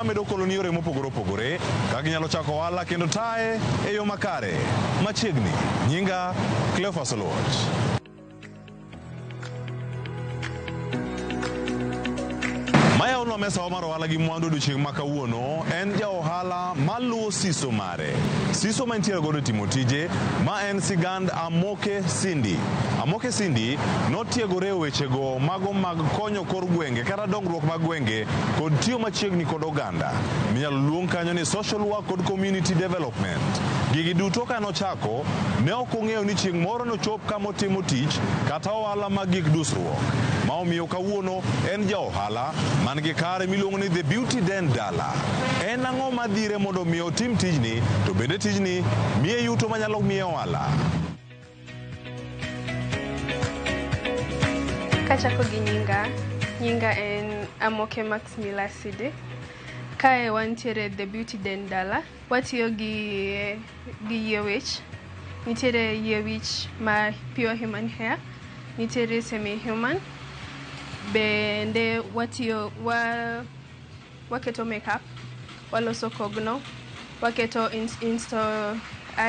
Medo koloni yore mopogore opogore ka ginyalo chako ohala kendo taye e yo makare. Machiegni, nyinga Cleophas Oluoch. Mayawonwa mesawa mar ohala gi mwandu odiochieng' ma kawuono en ja ohala maluwo siso mare. Siso ma entiere godo e timo tije ma en sigand Amoke Cindy. Amoke Cindy notiegore e wechego mago mag konyo kor gwenge kata dongruok mag gwenge kod tiyo machiegni kod oganda. Minyalo luong kanyo ni social work kod community development. Gigi duto ka nochako, ne ok ong'eyo ni chieng' moro nochop kama otimo tich kata ohala mag gik dusruok. Ma omiyo kawuono en ja ohala man gi kare miluongo ni The Beauty Den Dala. En ang'o madhire mondo mi otim tijni, to bende tijni miye yuto manyalo miye ohala? Kachako gi nyinga, nyinga en Amoke Max Mila Sidi. Kae wantiere The Beauty Den Dala. Watiyo gi yie wich. Nitiere yie wich ma pure human hair, nitiere semi human. Bende watiyo wa waketo makeup, waloso kogno, waketo install,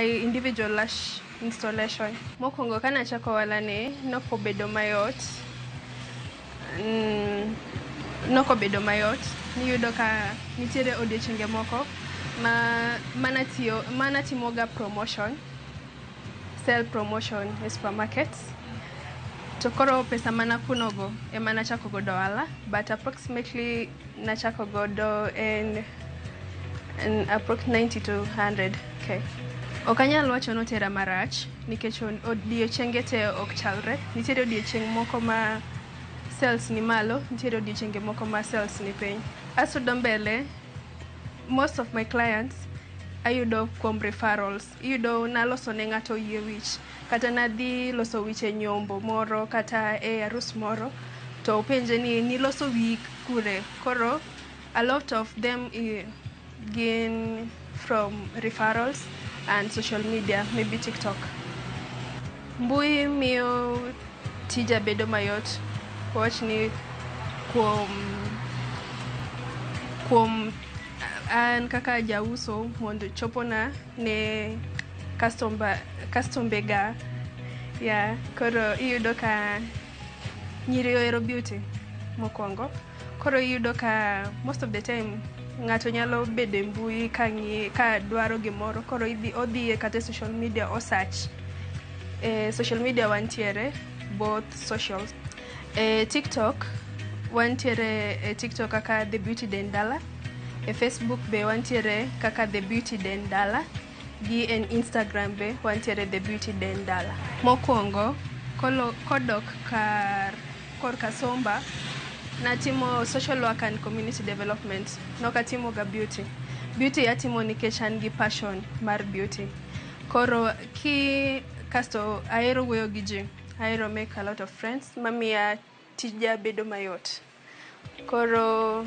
individual lash installation. Mokwongo kanachako ohala ni, nokobedo mayot. Nokobedo mayot. Niyudo ka nitiere odiochienge moko ma manatiyo manatimoga promotion, sell promotion e supermarkets. To koro pesa manakunogo ema nachako godo ohala, but approximately nachako godo en approx 90 to 100K. Ok anyal wacho notera marach nikech odiochienge te ok chalre. Nitiere odiochieng' moko ma sales ni malo, nitiere odiochienge moko ma sales ni piny. Asudo mbele, most of my clients ayudo kuom referrals. Iyudo naloso ne ng'ato yie wich, kata nadhi loso wich e nyombo moro kata e arus moro, to openje ni niloso wiyi kure. Koro a lot of them gin from referrals and social media, maybe TikTok. Mbui miyo tija bedo mayot. Wawach ni kuom an kaka jauso mondo chopona ne customer ga. Yeah, koro iyudo ka nyiri ohero beauty mokwongo. Koro iyudo ka most of the time ng'ato nyalo bedo e mbui ka ng'i ka dwaro gimoro, koro idhi odhi kata e social media o search. E social media wantiere both socials. E TikTok wantiere e TikTok kaka The Beauty Den Dala. E Facebook be wantiere kaka The Beauty Den Dala. Gi en Instagram be wantiere The Beauty Den Dala. Mokwongo, kodok kar korka somba, natimo social work and community development. Nokatimo ga beauty. Beauty atimo nikech an gi passion mar beauty. Koro ki kasto ahero wuoyo gi ji. Ahero make a lot of friends mamiya tija bedo mayot. Koro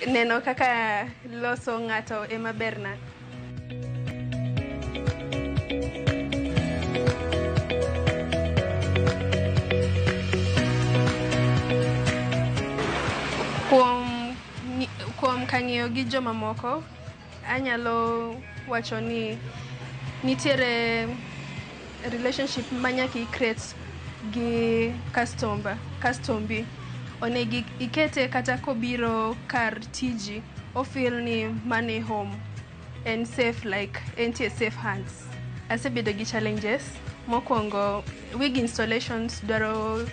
neno kaka loso ng'ato ema berna. Kuom kang'iyo gi jomamoko, anyalo wacho ni nitiere relationship ma nyaka i create gi custombi. Onego ikete kata kobiro kar tiji, o feel ni mane home. En safe, like entie safe hands. Asebedo gi challenges. Mokwongo, wig installations dwaro,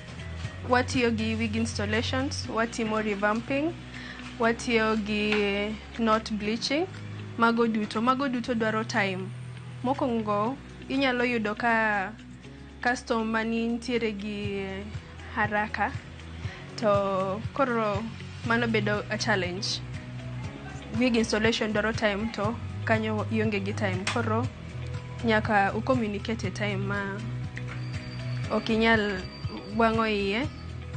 watiyo gi wig installations, watimo revamping, watiyo gi knot bleaching, mago duto dwaro time. Mokwongo, inyalo yudo ka customer ni nitiere gi haraka, to koro mano bedo a challenge. Wig installation dwaro time to kanyo ionge gi time. Koro nyaka u communicate e time ma ok inyal wang'o iye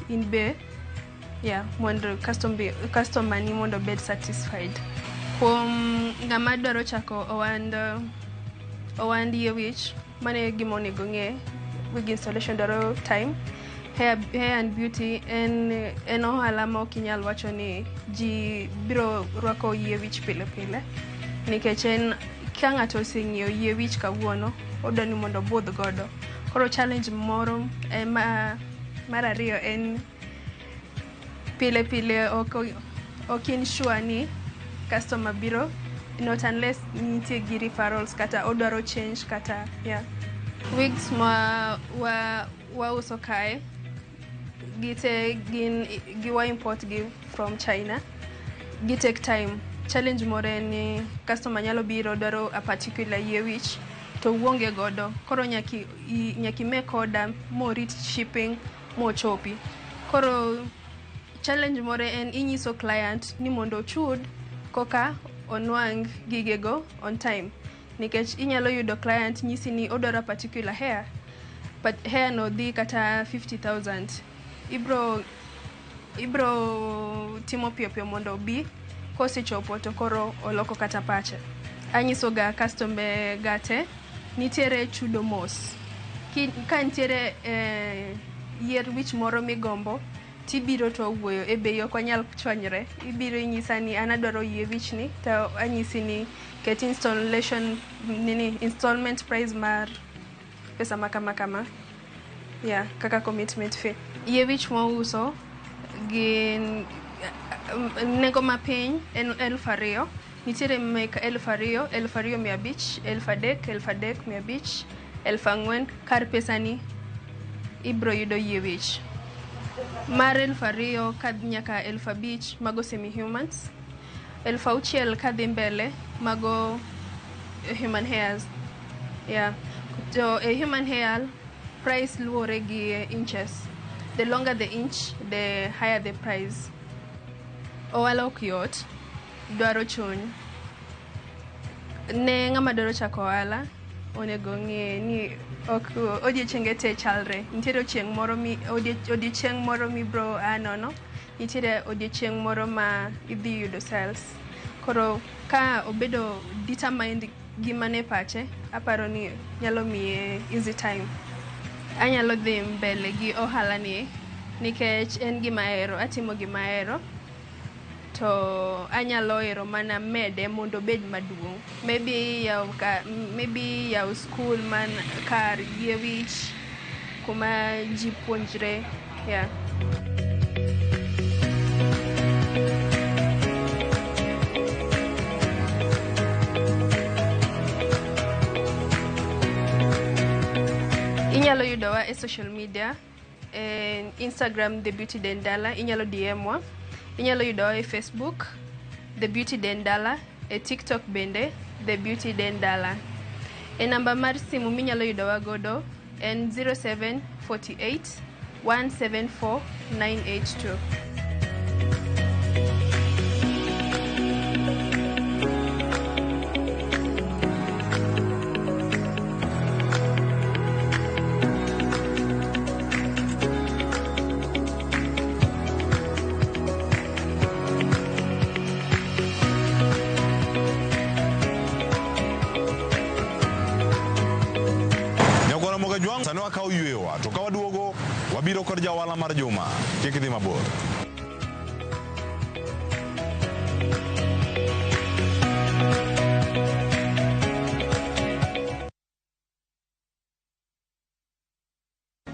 in be, yeah, mondo customer ni mondo obed satisfied. Kuom ng'ama dwaro chako ohand yie wich, mano e gima onego ong'e. Wig installation dwaro time, Hair and beauty en ohala ma ok inyal wacho ni ji biro rwako yie wich pile pile nikech en ka ng'ato oseng'iewo yie wich kawuono odwa ni mondo obudh godo. Koro challenge moro mar ariyo en pile pile ok in sure ni customer biro, not unless nitie gi referrals kata odwaro change kata yeah. Wigs ma wauso kae gite gin giwa import gi from China. Gi take time. Challenge moro en ni customer nyalo biro dwaro a particular yie wich to uonge godo. Koro nyaki make order morit shipping mochopi. Koro challenge moro en inyiso client ni mondo ochud koka onwang' gigego on time. Nikech inyalo yudo client nyisi ni odwaro a particular hair, but hair no dhi kata 50,000. Ibro timo piyo piyo mondo obi, kosechopo to koro oloko kata pache. Anyiso ga customer ga te, nitiere chudo mos. Ka nitiere yier wich moro migombo, tibiro to wuoyo e bei ok wanyal chwanyre. Ibiro inyisa ni an adwaro yie wich ni, to anyisi ni ket installation nini installment price mar pesa ma kama kama. Yeah, kaka commitment fee. Yie wich mwauso gin nengo mapiny en 2,000. Nitiere mek 2,000, 2,500, 3,000, 3,500, 4,000. Kar pesani ibro yudo yie wich. Mar 2,000 kadhi nyaka 5,000 mago semi humans. 6,000 kadhi mbele mago human hairs. Yeah. To e human hair price luwore gi inches. The longer the inch, the higher the price. Ohala ok yot, dwaro chuny. Ne ng'ama dwaro chako ohala, onego ng'e ni ok odiochienge te chalre. Nitiere odiochieng' moro mibro a nono, nitiere odiochieng' moro ma idhi yudo sales. Koro ka obedo determined gima ne pache, aparo ni nyalo miye easy time. Anyalo dhi mbele gi ohala ni nikech en gima ahero, atimo gima ahero. To anyalo hero mana mede mondo obed maduong'. Maybe yaw school man kar yie wich kuma ji puonjre. Yeah. Inyalo yudowa e social media, e Instagram The Beauty Den Dala, inyalo DM wa. Inyalo yudowa e Facebook The Beauty Den Dala, e TikTok bende The Beauty Den Dala. E namba mar simu minyalo yudowa godo en 0748 174 982. Sani wakawo yweyowa to ka waduogo wabiro kod jawala mar juma. Kik idhi mabor.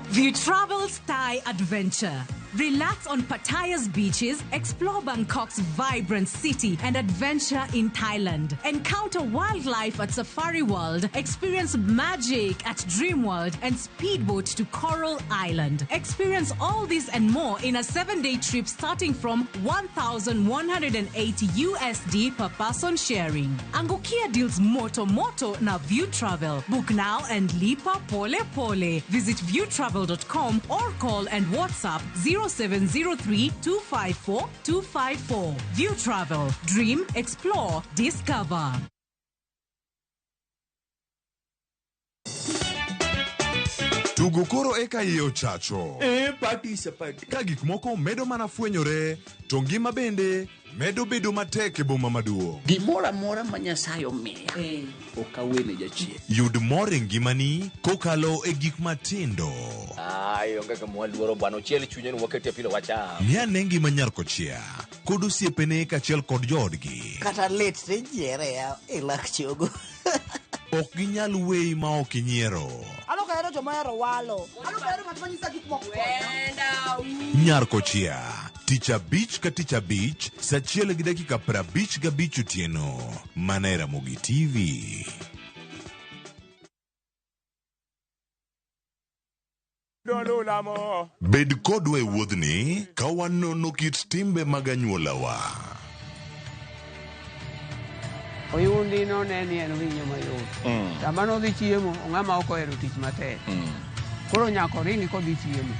View Travel's Thai Adventure. Relax on Pattaya's beaches, explore Bangkok's vibrant city, and adventure in Thailand. Encounter wildlife at Safari World, experience magic at Dream World, and speedboat to Coral Island. Experience all this and more in a 7-day trip starting from 1,180 USD per person sharing. Angukia deals moto moto na View Travel. Book now and lipa pole pole. Visit viewtravel.com or call and WhatsApp 0703 254 254. View Travel. Dream, explore, discover. Tugo Tugo koro eka iye ochacho. E party is a party. Ka gik moko medo mana fwenyore, to ngima bende medo bedo matek e boma maduong'. Gimoro amora ma Nyasaye omiya ok awene jachien. Yud mor e ngimani kokalo e gik matindo. Ai, onge gima waluoro bwana, ochiel chunye ni wakete pilo wacham. Ng'i ane ngima nyar kochia kod osiepene kaachiel kod joodgi. Kata lit tijiere e lak chogo. Ok ginyal weyi ma ok inyiero. An ok ahero joma ohero walo. An ok ahero ng'at ma nyisa gik moko. Nyar kochia tich abich ka tich abich saa achiel gi dakika 55 otieno mana e Ramogi TV. Bed kodwa e wuodhni ka wanono kit timbe mag anyuolawa. Oyundi none ni en winyo mayot. Sama nodhi chiemo, ng'ama ok ohero tich matek. Koro nyaka oringi kodhi chiemo.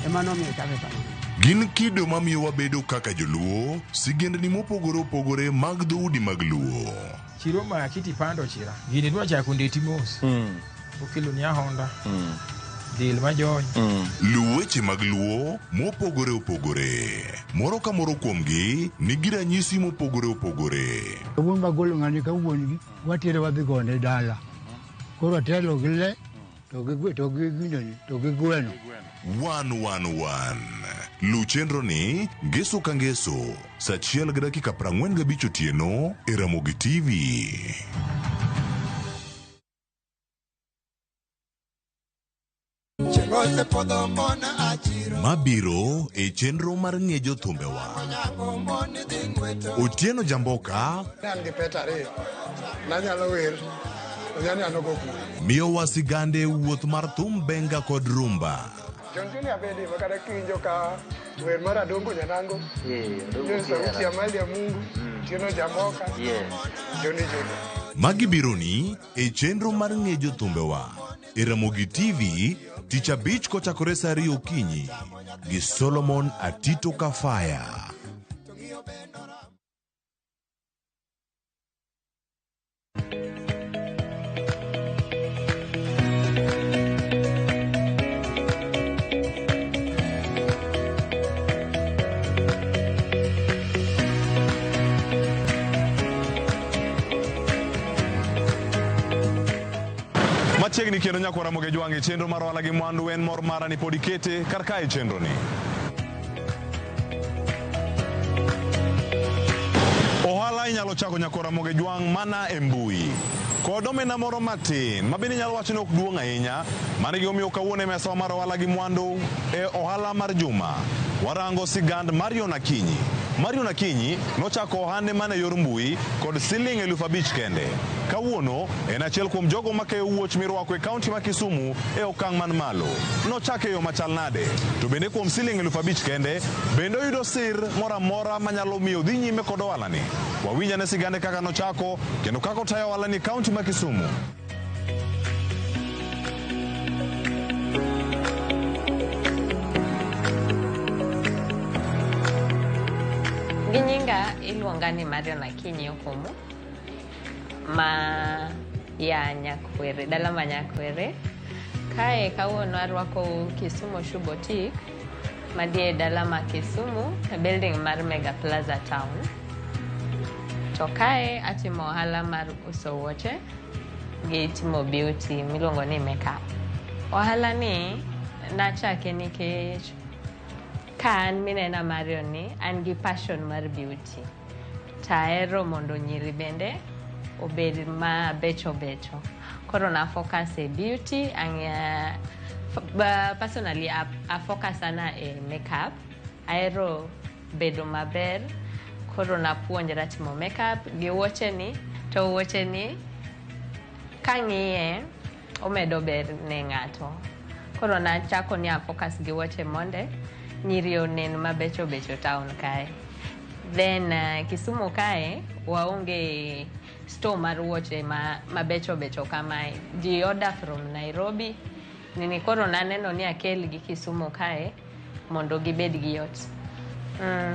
Ema nomiyo ochake kamano. Gin kido mamiyo wabedo kaka joluo, sigendni mopogore opogore mag dhoudi mag luo. Chiro ma kiti pando chira. Gini dwa chako ndeti mos. Okelo ni ahonda. Del majony. Luw weche mag luo mopogore opogore. Moro ka moro kuomgi nigi ranyisi mopogore opogore. Wuon magolo ng'ani ka wuon gi watere wadhi gone dala. Koro atelo gi le to gi to gi gineni to gi gweno. 111. Luw chenro ni ngeso ka ngeso saa achiel gi dakika 45 otieno e Ramogi TV. Mabiro e chenro mar ng'e jothumbewa. Otieno Jamboka An gi peta ariyo nanyalo wer to nyani an ogo kura. miyowa sigande wuoth mar thum benga kod rumba. John Junior bende ma kata kiwinjo ka wer mar Adongo Nyanango, John Sauti ya Mali ya Mungu, Otieno Jamboka, Johnny Junior. Magi bironi e chenro mar ng'e jothumbewa e Ramogi TV tich abich kochakore saa ariyo okinyi gi Solomon Atito Kafaya. Machiegni kendo nyakwara Ramogi Jwang' e chenro mar ohala gi mwandu en mor mara ni pod ikete kar kae e chenro ni. Ohala inyalo chako nyakwara Ramogi Jwang' mana e mbui. Kod omenda moro matin ma bende inyalo wacho ni ok duong' ahinya. Mano e gimomiyo kawuono e mesawa mar ohala gi mwandu e ohala mar juma. Warango sigand Marion Akinyi. Marion Akinyi nochako ohande mana e yor mbui kod siling 5,000 kende. Kawuono en achiel kuom jogo makeyo wuoch mirwako e kaunti ma Kisumu e okang' man malo. Nochake e yo machal nade? To bende kuom siling 5,000 kende, bende oyudo sir moro amora manyalo miyo odhi nyime kod ohalani. Wawinj ane sigande kaka nochako kendo kaka otayo ohalani e kaunti ma Kisumu. Gi nyinga iluonga ni Marion Akinyi Okumu ma ya Nyakwere, dala ma Nyakwere. Kae kawuono arwako Kisumu Shoe Boutique madie dala ma Kisumu e building mar Mega Plaza Town. To kae atimo ohala mar uso wuoche gi timo beauty miluongo ni makeup. Ohala ni nachake nikech ka an minena Marion ni an gi passion mar beauty. Tahero mondo nyiri bende obed mabecho becho. Koro na focus e beauty, ang'e personally a focus sana e makeup. Ahero bedo maber, koro napuonjra timo makeup gi wuoche ni, to wuoche ni kang'iye omedo ber ne ng'ato. Koro nachako ni a focus gi wuoche monde nyiri onen mabecho becho town kae. Then Kisumu kae waonge store mar wuoche mabecho becho kamae. Ji order from Nairobi. Nini koro naneno ni akel gi Kisumu kae mondo gibed gi yot.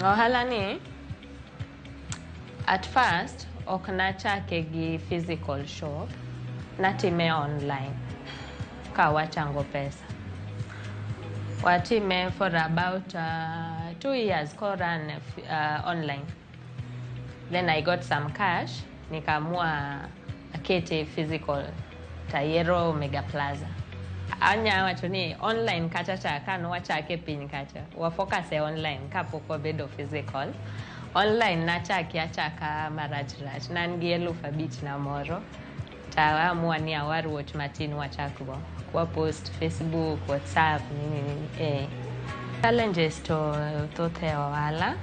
Ohala ni at first ok nachake gi physical shop, natime online ka wachango pesa. Watime for about 2 years ko-run online. Then I got some cash, nikaamua akete physical tayiero Mega Plaza. Anya wacho ni online kacha cha ka nwachake piny kacha wa focus e online kapok wabedo physical. Online nachake achaka marach rach ne an gi 5,000 na moro to aamua ni awar wuoch matin wachak go kwa post Facebook, WhatsApp, nini nini eh. Challenges to thoth e ohala.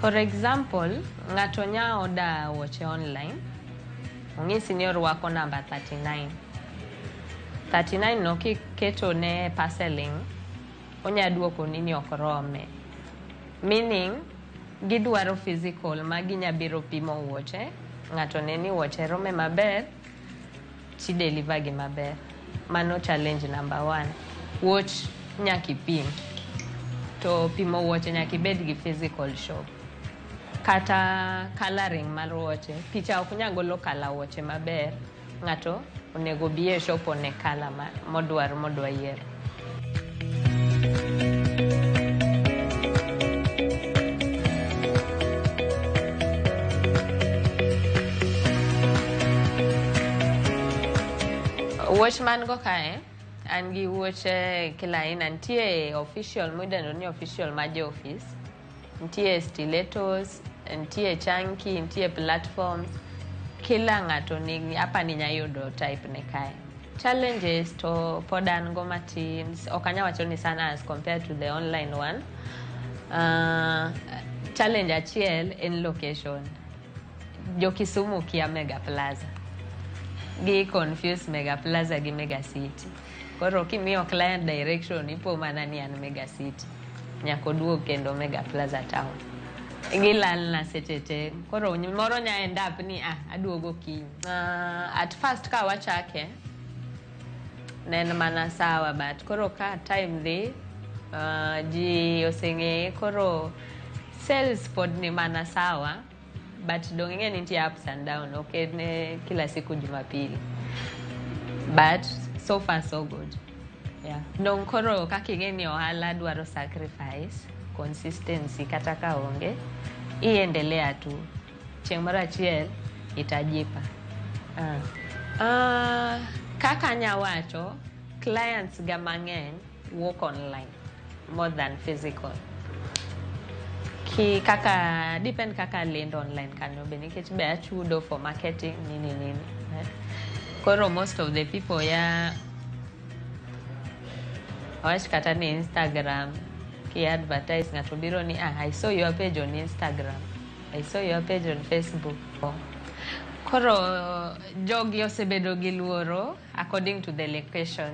For example, ng'ato nya order wuoche online, ong'isi ni orwako namba 39. 39 no kiketo ne parceling, onya duokoni ni ok rome. Meaning, gidwaro physical ma ginya biro pimo wuoche, ng'ato ne ni wuoche rome maber, ti deliver gi maber. Mano challenge number one. Wuoch nyaka ipim. To pimo wuoche nyaka ibed gi physical shop. Kata colouring mar wuoche, picha ok nya golo colour wuoche maber. Ng'ato onego bi e shop one colour ma modwaro modwa yiero. Wuoch man go kae, an gi wuoche kila aina. Nitie official midendo ni official ma jo office. Nitie stilettos, nitie chunky, nitie platforms. Kila ng'ato nigi apa ni nya yudo type ne kae. Challenges to pod an go matin. Ok anya wacho ni sana as compared to the online one. Challenge achiel en location. Jo Kisumu kia Mega Plaza. Gi confuse Mega Plaza gi Mega City. Koro kimiyo client direction ipo mana ni an Mega City. Nyaka oduog kendo Mega Plaza town. Gilalna seche te. Koro moro nya end up ni ah, aduogo kiny. At first ka wachake, ne en mana sawa, but koro ka time dhi, ji oseng'eye, koro sales pod ni mana sawa, but dong ing'e ni nitie ups and down, ok en kila siku Jumapili, but so far so good, yeah. Dong koro kaka ing'e ni ohala dwaro sacrifice, consistency, kata ka onge iendelea tu, chieng' moro achiel itajipa. Kaka anya wacho, clients ga mang'eny wuok online more than physical. Ki kaka depend kaka lendo online kanyo be, nikech be achudo for marketing, nini nini, eh. Koro most of the people ya awach kata ni Instagram ki advertise, ng'ato biro ni, "Ah, I saw your page on Instagram, I saw your page on Facebook." Koro jogi osebedo gi luoro according to the location,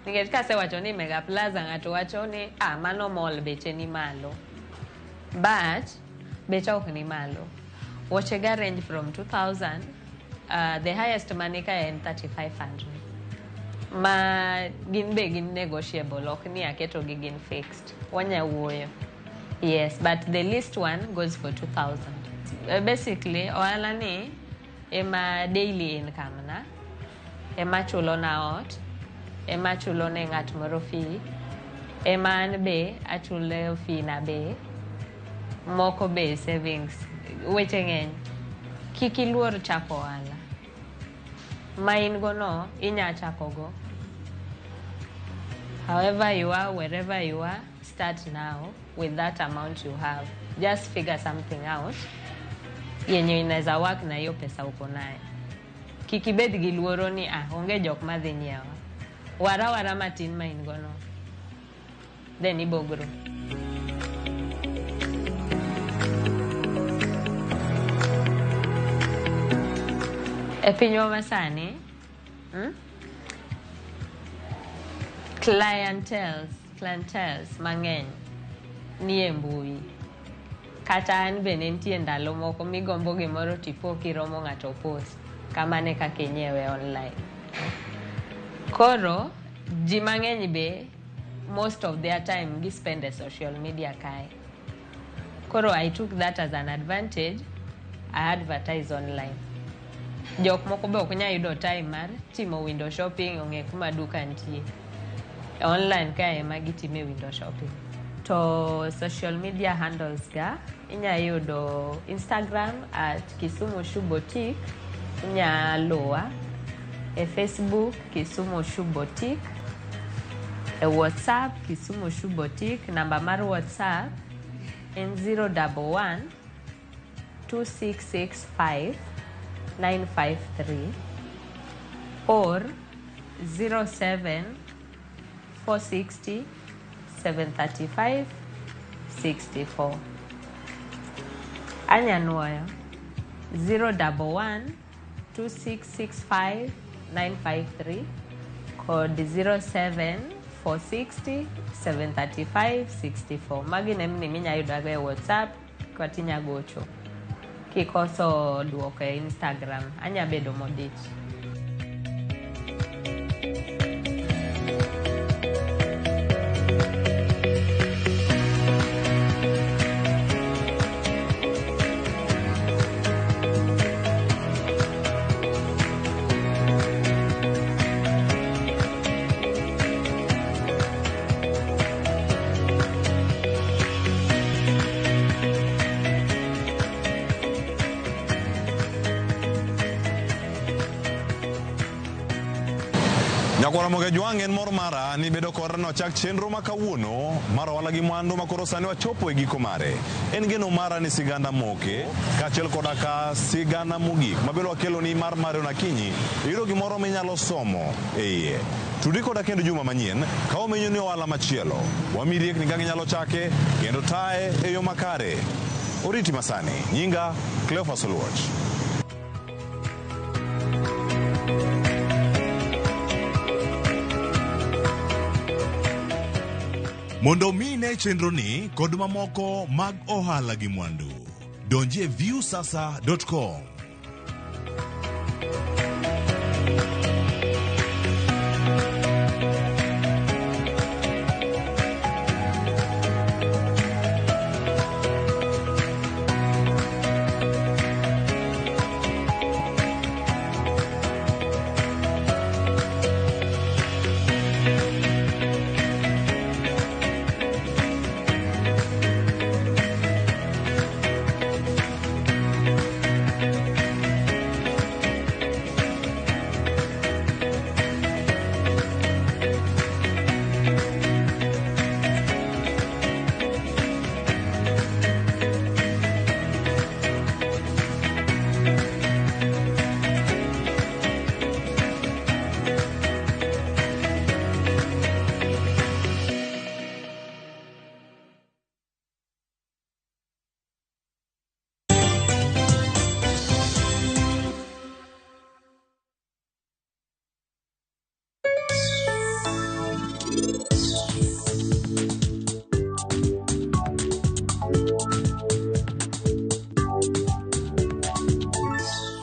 nikech kasewacho ni Mega Plaza, ng'ato wacho ni, "Ah, mano mall, beche ni malo." But becha ok ni malo. Wuoche ga range from 2000, the highest mani ka en 3500, ma gin be gin negotiable, ok ni aketo gi gin fixed, wanya wuoyo, yes, but the least one goes for 2000. Basically ohala ni ema daily income na, ema chulo na ot, ema chulo ne ng'at moro fee, ema an be achulo fee na be moko be savings. Weche ng'eny, kik iluor chako ohala ma in go no, inya chako go however you are, wherever you are. Start now with that amount you have. Just figure something out yenye inaweza work na hiyo pesa uko nayo. Kik ibed gi luoro ni, "Ah, onge jok madhi nyiewa." Wara wara matin ma in go no, then ibo grow. E pinywa masani, Clienteles mang'eny nie mbui. Kata an be ne nitie ndalo moko migombo gimoro tipo kiromo ng'ato post kamano e kaka inyiewe online. Koro ji mang'eny be most of their time gi spend e social media kae. Koro I took that as an advantage. I advertise online. Jok moko be ok nyal yudo time mar timo window shopping, ong'e kuma duka nitie. E online kae ema gitime window shopping. To social media handles ga inya yudo Instagram at Kisumu Shoe Boutique, inya luwa e Facebook Kisumu Shoe Boutique, e WhatsApp Kisumu Shoe Boutique, namba mar WhatsApp en 011 2665 953 or 07 460 735 64. Anyanuoyo 011 2665 953 kod 07 460 735 64. Magi nembni minya yudago e WhatsApp kata inya gocho. Kikoso duoko e Instagram, anya bedo modich. Nyakwara Mogejwang' en mor mara ni bedo koda nochak chenro ma kawuono mar ohala gi mwandu ma koro sani wachopo e giko mare. En geno mara ni siganda moke kaachiel koda ka sigana mogik mabiro wakeloni mar Marion Akinyi iyudo gimoro minyalo somo e iye. Tudi koda kendo juma manyien ka wamenyo ni ohala machielo. Wamiyi riekni kaka inyalo chake kendo taye e yo makare. Oriti masani. Nyinga Cleophas Oluoch. Mondo mi ine chenroni kod mamoko mag ohala gi mwandu, donji e viusasa.com.